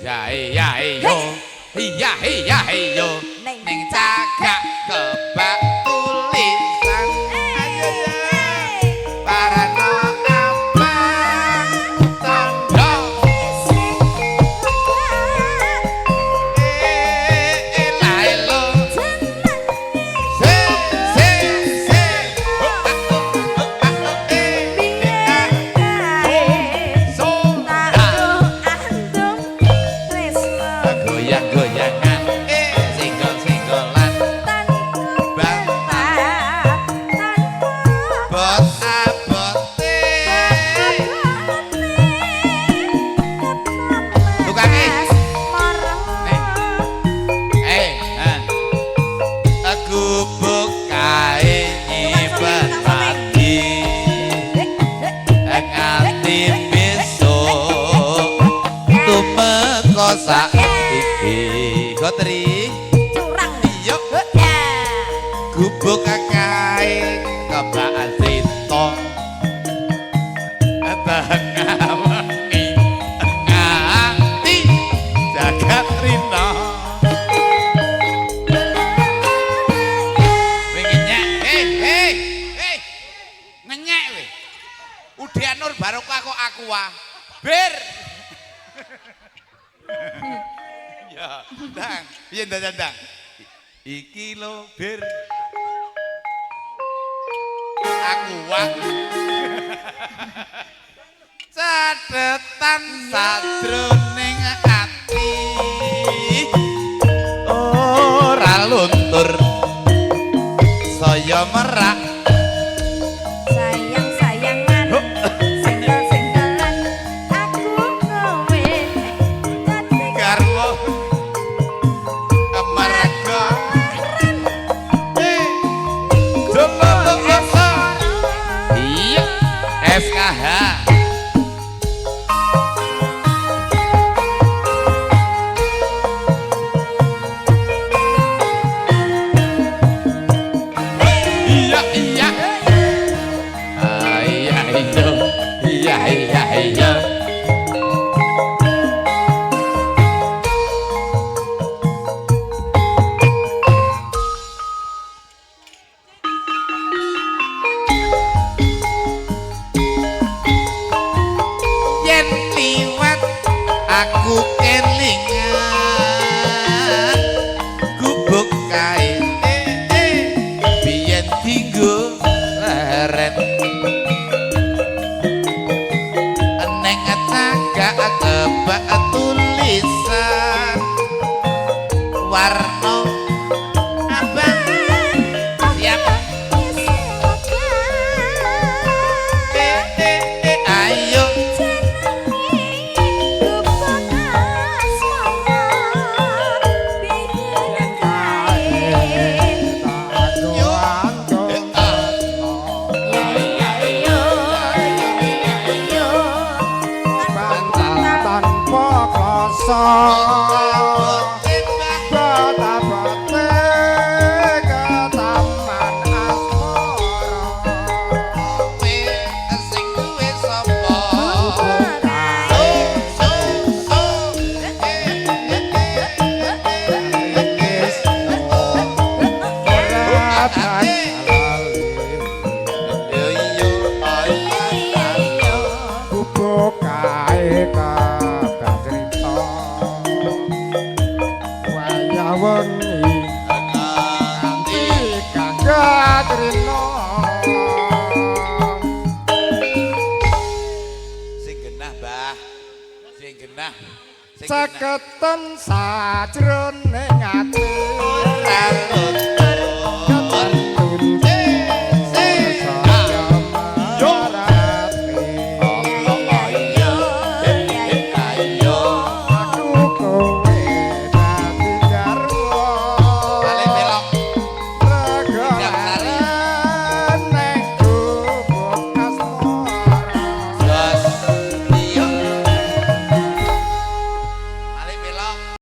Ya iya yo. Iya iya yo. Ning cagak kebak tulisan. Ayo ya. Parano abang tondo. Eh la elo. Se se se. Oh ah oh oh ah oh eh eh ah so goyang-goyangan singgol-singgolan bang bot abote tukange eh aku bukae nyibet pagi nganti besok tumeka saiki Gotri iya gubuk kae kebak sito tengah wengi nganti jagat rina kowe ngenyek eh ngenyek kowe Udian Nur Barokah kok aku wah bir ya ndang piye ndang ndang iki lho bir aku wah catetan sajroning ati ora luntur saya merak Sayang-sayangan, senggol-senggolan, aku kowe dadi garwa amarga iya SKH iya iya ah, iya iya iya iya iya yen liwat aku kelingan gubuk kae biyen dinggo leren neng cagak kebak tulisan warna abang siap ayo yo Tanpa krasa Bata-bate ketaman asmara sing duwe sapa so so so Wis ora bakal yo yo gubuk kae kebak crita wayah wengi nganti gagat rina sing genah Mbah sing genah sing genah ceketen sajroning ati